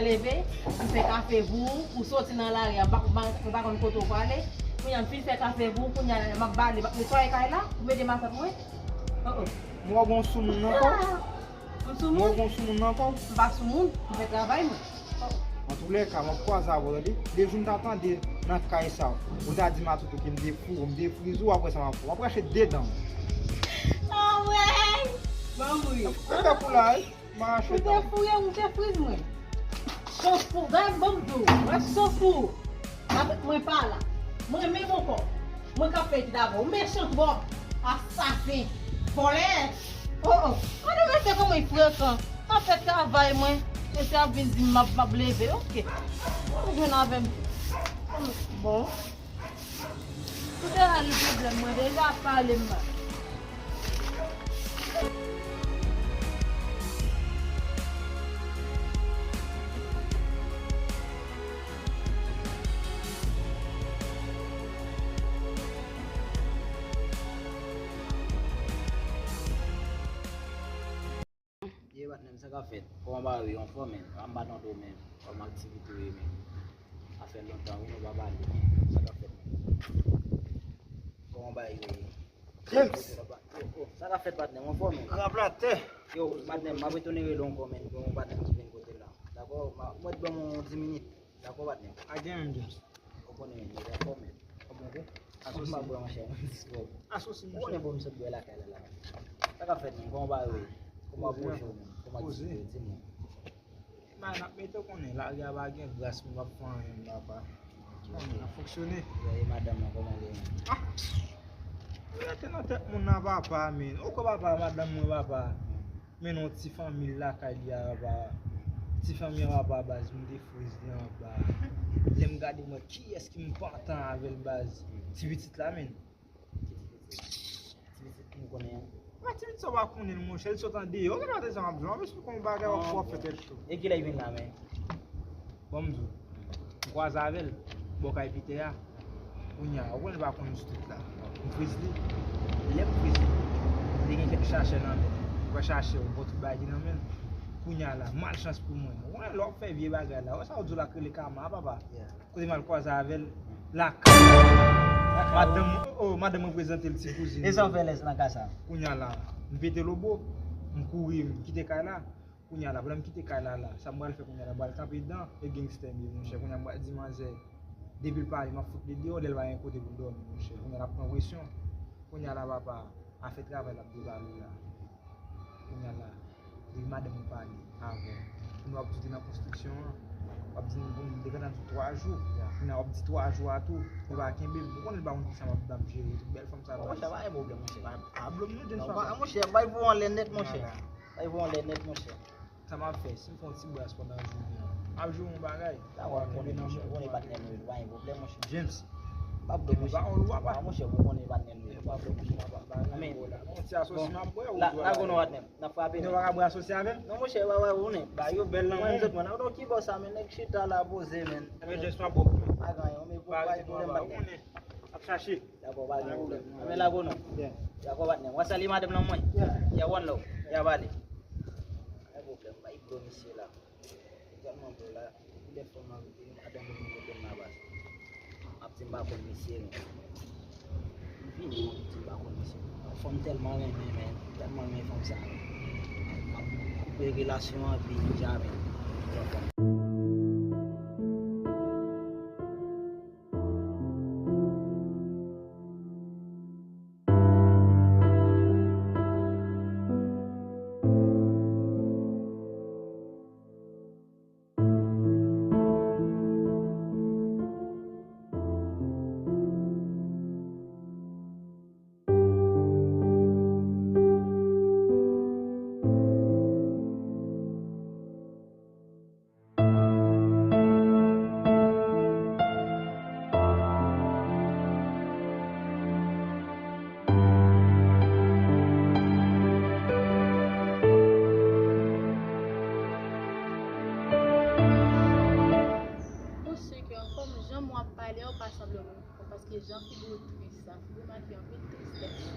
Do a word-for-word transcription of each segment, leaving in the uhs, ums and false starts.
Leve, m fè kafe pou ou, ou soti nan lari a, m pa, m pa, m pa konn kote w prale. Kounye a m fin fè kafe pou ou, kounye a m ap bale, m ap netwaye kay la, ou mete matant mwen. Oh, oh. Mwen wè w gon soumoun nan kò w? Ah! M soumoun? Mwen wè w gon soumoun nan kò w? M pa soumoun, m fè travay mwen. Oh. Antoulèka, m ap kwaze avè w, tande. De jou m ta tande nan kay sa, ou ta di matant ou ke m te foure w, m te frize w, apre sa m ap, m ap rache de dan w. Anmwey! Ban m ri. Fè koulaj. Ou te fouye, ou te friz mwen. Chans pou, gad ban m di w, wè chans pou ou. Matant mwen pa la. Mwen menm ankò. Mwen k ap fè etid avè w. Ou mechan twòp. Asasen. Vòlè. Oh, oh. Gade mesye kòman l frekan. M ap fè travay mwen. Mesye ap vin di m m ap, m ap leve. Oke. Ou jwenn avè m. Bon. Ou te al pwoblèm mwen deja ap pale m mal. Ye patnè m, sa k ap fèt? Kòman bagay yo, anfòm, men? Anba nan do, men. Kòman aktivite yo ye, men? Sa fè lontan wi nou pa pale, men. Sa k ap fèt, men? Kòman bagay yo ye? James! Oh, oh, sa k ap fèt, patnè m, anfòm, men? Krab latè! Yo, patnè m, m ap retounen rele w ankò, men. Gen yon patnè m ki vin kote la. Dakò? M ap, mwen ban m yon dis minit. Dakò, patnè m? Pa gen menm, James. Ou konnen, men, nèg anfòm, men. Asosi. M ap bwè, monchè, mwen dis bwè. Asosi, monchè. Ou konnen bon m sot bwè lakay la, la. Sa k ap fèt, men? Kòman bagay yo ye? Kòman pwojè w, men? Kòman aktivite yo? Di m non. Bagay n ap mete w konnen, lari a pa gen gras, m p ap fè anyen, m papa. Konnen, n ap fonksyone. Yo, e madanm nan, kòman li ye? Ah! Ou rete nan tèt moun nan, papa, men. Ou kwè papa, madanm mwen, papa. Men non, ti fanmi l lakay li a, papa. Ti fanmi a, papa, baz, m te friz li anba. Lè m gade, mwen, kiyès ki m pantan avè l, baz? Ti pitit la, men. Ki ti pitit? Ti pitit ki m konnen an. Mwen, ti pitit sa w pa konnen l, monchè, l sot andeyò. Gade sa m ap di w, m ap esplike w yon bagay, w ap, w ap fè tèt cho. E kilè l vin la, men? Bon, m di w, m kwaze avè l bò kay Pitè a. Kounye a, ou konnen l pa konn sou tout la. M friz li. Lè m friz li, li gen kèk chachè nan men l. Ou wè chachè, ou bon tout bagay ki nan men l. Kounye a la, malchans pou mwen. Ou konnen lè w ap fè vye bagay la, ou wè sa yo di w la k rele kama, papa. Kote m al kwaze avè l, lakay. Madanm, oh, madanm mwen prezante l ti kouzin. E sa w fè lè nan ka sa? Kounye a la, m pete lobo, m kouri, m kite kay la. Kounye a la, pandan m kite kay la, la, sa m pral fè kounye a la, m pral kanpe dan e gangstè m ye, monchè. Kounye a m pral di manzè, depi l pale, m ap fout li deyò, lè l pa gen kote pou l dòmi, monchè. Kounye a l ap pran presyon. Kounye a la, papa, afè travay l ap depale la. Kounye a la, depi madanm ou pale avè w, kounye a w ap di w te nan konstriksyon an, w ap di nou bon, m te gentan di w twa jou. Kounye a w ap di twa jou a tou, yo pa kenbe m. Ou konnen l pa konn kisa m ap, m ap jere tout bèl fanm sa. Bon, monchè, pa gen pwoblèm, monchè. Pa, pa blòm non, James, pa blòm. Monchè, bay pou anlè nèt, monchè. Bay pou anlè nèt, monchè. Sa m ap fè, si m fè yon ti bras pandan jounen an, m ap jwe yon bagay. Dakò, m konnen, monchè, ou konnen patnè nou ye, nou pa gen pwoblèm, monchè. James. Pa blòm, monchè. Ba on lwa, pa. Monchè, ou konnen patnè nou ye, pa blòm, monchè. Yon ti asosi m ap bwè, ou la, lago non, patnè m. N ap frape, nou pa ka bwè asosi avè m? Non, monchè, pa, pa, ou konnen. Ba yo bèl nan men. Mwen, non, ki bò sa, men nèg chita la poze, men. Ebyen, James, m ap bwè. Pa gen anyen, men pou bay pwoblèm, patnè. Ap chache. Dakò, pa gen pwoblèm. Anben lago non. Dakò, patnè. W a salye madanm nan mwen. Ya, one love. Ya, pale. Pa gen pwoblèm, bay dlo misye la. Li tèlman dlo la. Depi lè fanm nan, madanm mwen vin kote m la baz. M ap di m pa konn misye non. M vini, m ap di m pa konn misye non. Fanm tèlman renmen, men, tèlman renmen fanm sa. M ap koupe relasyon an, epi jamè. Ou si ke kòm jan mwen ap pale a, ou pa sanble yon moun ki konn, paske jan figi w tris la, figi w make anpil tristès.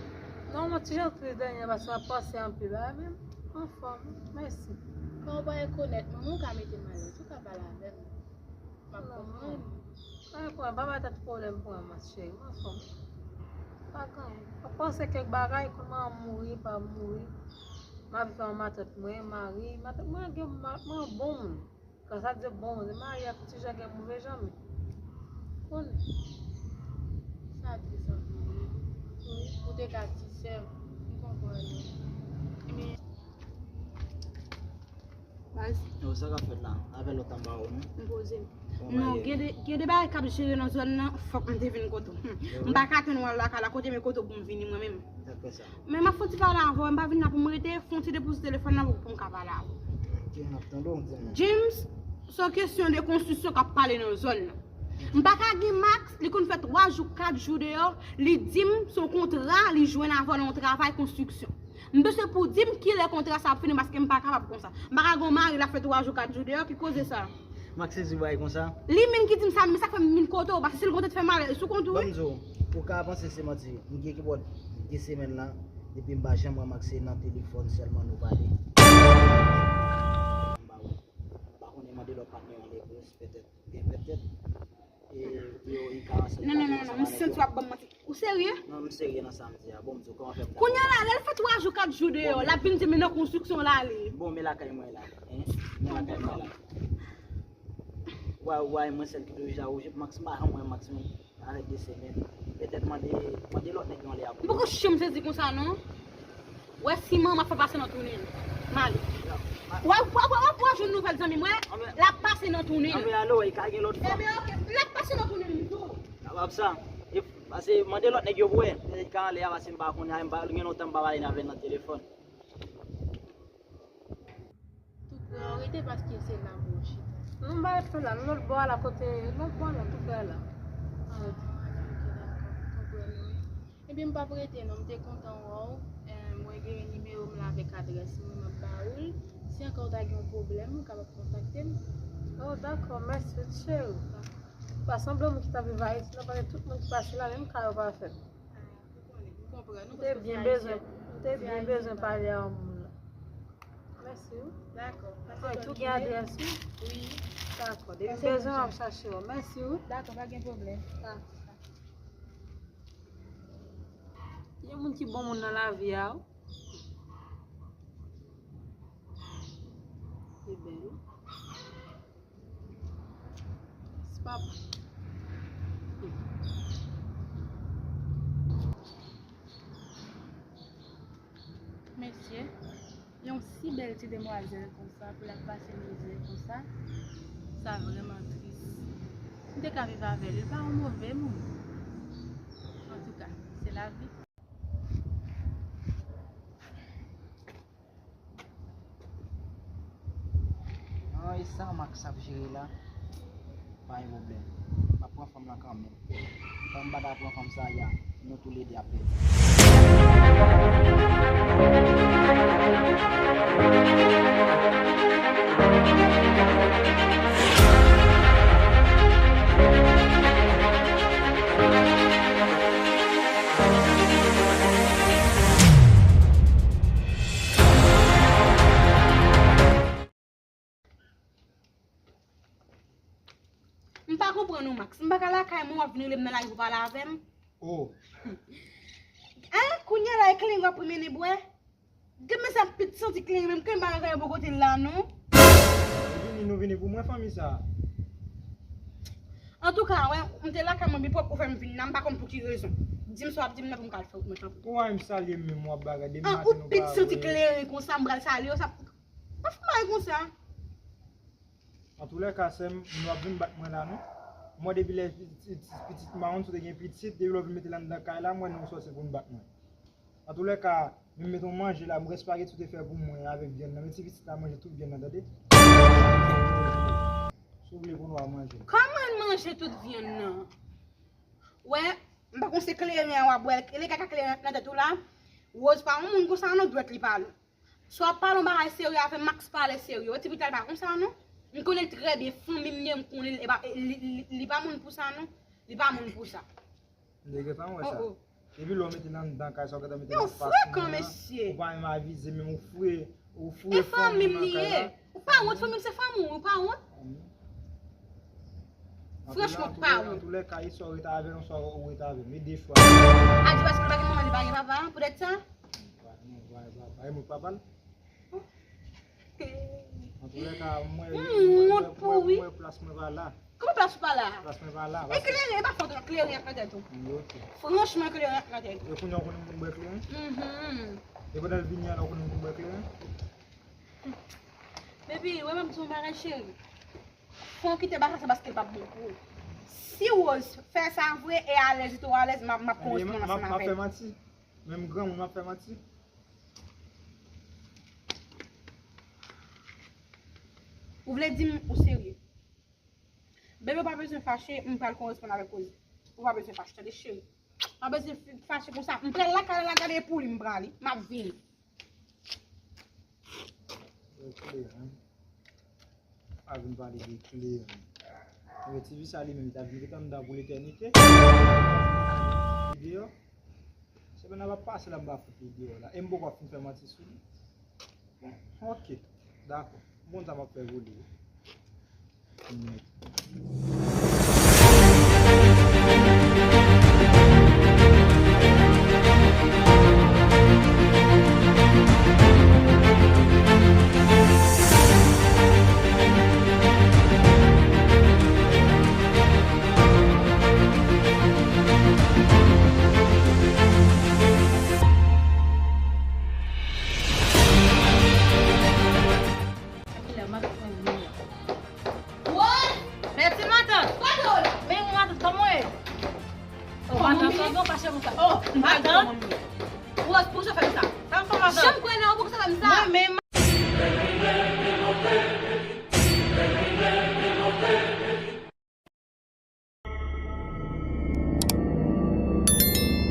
Non, mwen ti jan tris dènye, paske m ap panse anpil a, men. Anfòm, mèsi. Kan w pa rekonèt mwen, mwen ou ka mete m alèz, ou ka pale avè m. M ap konprann. Pa gen pwoblèm, pa bay tèt pwoblèm pou mwen, ma cheri. M anfòm. Pa gen anyen. M ap panse kèk bagay, kòman m mouri, pa mouri. M ap viv ak matant mwen, mari. Matant mwen gen ma- mwen bon moun. Kan sa di bon moun, mari ak ti jan gen move jan men. Konnen. Sa tris anpil wi. Wi. Ou te ka di sè m. M konprann ou. Ebyen, Baz. Yo, sa k ap fèt la? Avè lòt anba ou, non? M poze m. Kòman Non, ye? Gen de, gen de bagay k ap jere nan zòn nan, fòk m te vin kote w. Hmm. M pa ka tann w al lakay la kote, men kote w pou m vini mwen menm. Sa k fè sa? Men m ap fè yon ti pale avè w, m pa vin la pou m rete, fè yon ti depozit telefòn nan pou, pou m ka pale avè w. Ok, m ap tande w, di m. James, se yon kesyon de konstriksyon k ap pale nan zòn nan. M pa ka gen Max, li konn fè twa jou, kat jou deyò, li di m se yon kontra li jwenn avè w nan yon travay konstriksyon. M bezwen pou w di m kilè kontra sa ap fini, paske m pa kapab konsa. M pa ka gen yon mari, l ap fè twa jou, kat jou deyò, ki koze sa? Max sezi bagay konsa. Li menm ki di m sa, men sa k fè m vin kote w, paske si l kontan te fè m alèz sou kont ou, Ban wi. M di w, ou ka panse se manti. M gen ki bò de semèn la, depi m pa janm wè Max, se nan telefòn sèlman nou pale. M pa wè. M pa konnen, mande lòt patnè an repons, petèt. Gen petèt. E, yo, li ka ansanm Non, non, non, non, non, m santi w ap ban m manti. Ou serye? Non, m serye nan sa m di a. Bon, m di w, kòman fè m ta Kounye a la, lè l fè twa jou, kat jou deyò, Bon, l ap vin di m nan konstriksyon l ale. Bon, men lakay mwen la. Hein? Men lakay mwen la. Wa, wa, mwen sèl ki te deja oje. Max, m pa janm wè Max, men avèk de semèn. Petèt mande, mande lòt nèg yo anlè a pou M poko janm sezi konsa, non. Wè siman m ap fè pase nan tounen l. M ale. Wè, wè, wè, wè, wè, jwenn nouvèl zanmi m, wè. Anben, L ap pase nan tounen l. Anben, alo, e ka gen lòt fwa. Ebyen, ok. L ap pase nan tounen l, m tou. Kapab sa. E, pase, mande lòt nèg yo pou wè. Petèt ka anlè a, pase m pa konnen, m pa gen lontan m pa pale avè l nan telefòn. Tou prè w rete paske se la pou w chita. Nou bay fè la, lòt bò a la kote, lòt bò a la, tou prè la. Ah, ok, dakò. Konprann, wi. Ebyen, m p ap rete non, m te kontan wè w. Eh, mwen gen nimewo m la avèk adrès mwen, m ap ba ou l. Si ankò w ta gen yon pwoblèm, ou kapab kontakte m. Oh, dakò, mèsi, cheri. Pa sanble moun ki t ap viv Ayiti, non, paske tout moun ki pase la, menm ka yo pa fèt. Ah, ou konnen, m konprann ou, paske w se ayisyen. M te byen bezwen pale a yon moun la. Mèsi, wi. Dakò. Pase bòn jounen. Tou gen adrès ou? Wi. Dakò. Depi m bezwen w, m ap chache w. Mèsi, wi. Dakò, pa gen pwoblèm. Dakò. Gen moun ki bon moun nan lavi a, wi. Li bèl, wi. Papa. Mesye, yon si bèl ti demwazèl konsa pou l ap pase mizè konsa, sa vrèman tris. M te ka viv avè l, li pa yon move moun. Antouka, se lavi. An, e sa Max ap jere la? Pa gen pwoblèm. M ap pran fanm lan kanmenm. Fanm pa ta pran fanm sa a, nou toulede ap pèdi. M pa konprann ou, Max. M pa ka lakay mwen, w ap vin rele m nan lari pou pale avè m. Oh. Hein? Kounye a la, e kleren w ap mennen bwè? Gen men sa pit santi kleren menm, kleren pa lakay yo bò kote l la, non. Vini, nou vini pou mwen, fanmi sa. Antouka, wè, m te lakay mwen byen pwòp, ou fè m vin la, m pa konn pou ki rezon. Di m sa w ap di m nan pou m ka al fè wout mwen, tanpri. Ou wè m salye m menm, w ap bagay, depi maten nou pa wè. An, ou pit santi kleren konsa, m pral salye w, sa. Pa fè bagay konsa. Antoulèka, sè m, nou ap vin bat mwen la, non. Mwen, depi lè pitit, pitit mawon, si w te gen pitit, depi lè w vin mete l anndan kay la, mwen, nou sòse pou n bat mwen. Antoulèka, menm mete yon manje la, m wè espageti w te fè pou mwen avèk vyann nan. Men ti pitit la manje tout vyann nan, tande? Si w vle pou nou al manje. Kòman l manje tout vyann nan? Wè, m pa konn se kleren an w ap bwè, li kaka kleren nan tèt ou la. Rose pa yon moun konsa non, dwèt li pa long. Si w ap pale yon bagay serye avè m, Max pale serye. Wè ti pitit la, li pa konsa non. M konnen l trè byen, fanmi m ye, m konnen l, e pa, li, li, li pa moun pou sa non. Li pa moun pou sa. M te gentan wè sa. Oh, oh. Epi lè w mete l anndan kay sa, w gentan mete l nan espas mwen an. Ou pa menm avize, menm ou fre. Ou foure fanmi m nan kay la. Ou pa wont, fanmi m se fanmi w, ou pa wont? Franchman, ou pa wont. Antoulèka, swa w rete avè l, swa ou rete avè m. E de chwa. A di paske l pa gen manman, li pa gen papa, poutèt sa? Non, pa gen papa, e mwen k papa l. Antoulèka, mwen, mwen, mwen, mwen, plas mwen pa la. Kòman plas ou pa la? Plas mwen pa la. E kleren, e pa fòt ou, kleren ak nan tèt ou. Wi, ok. Franchman, kleren ak nan tèt ou. E kounye a ou konnen m konn bwè kleren? Mhm. E pandan l vini an, ou konnen m konn bwè kleren? Baby, wè m ap di w yon bagay, cheri. Fò w kite bagay sa paske l p ap bon pou ou. Si Rose fè sa vre e alèz, li twò alèz, m ap, m ap koresponn ansanm avè l. M ap fè manti? Menm granmoun, m ap fè manti? Ou vle di m ou serye? Bebe, ou pa bezwen fache, m pral koresponn avèk Rose. Ou pa bezwen fache, tande cheri. Ou pa bezwen f-, fache konsa. M pral lakay la, gade pou li, m prale. M ap vini. Kleren. Pa vin pale de kleren. Ebyen, ti fi sa li menm, li t ap vin ret anndan pou letènite. Deyò. Se pandan l ap pase la, m pa fout li deyò la. E m poko ap fin fè manti sou li. Bon, ok. Dakò. Bon, sa m ap fè vole. Kilè matant mwen vini an? Woy! Mèsi matant. Kote w la? Men matant, kòman w ye? Oh, matant, kòman w fache konsa? Oh, matant. Woy, poukisa w fè m sa? Sa m fè matant? Janm kwè nan ou, poukisa w fè m sa? Mwen menm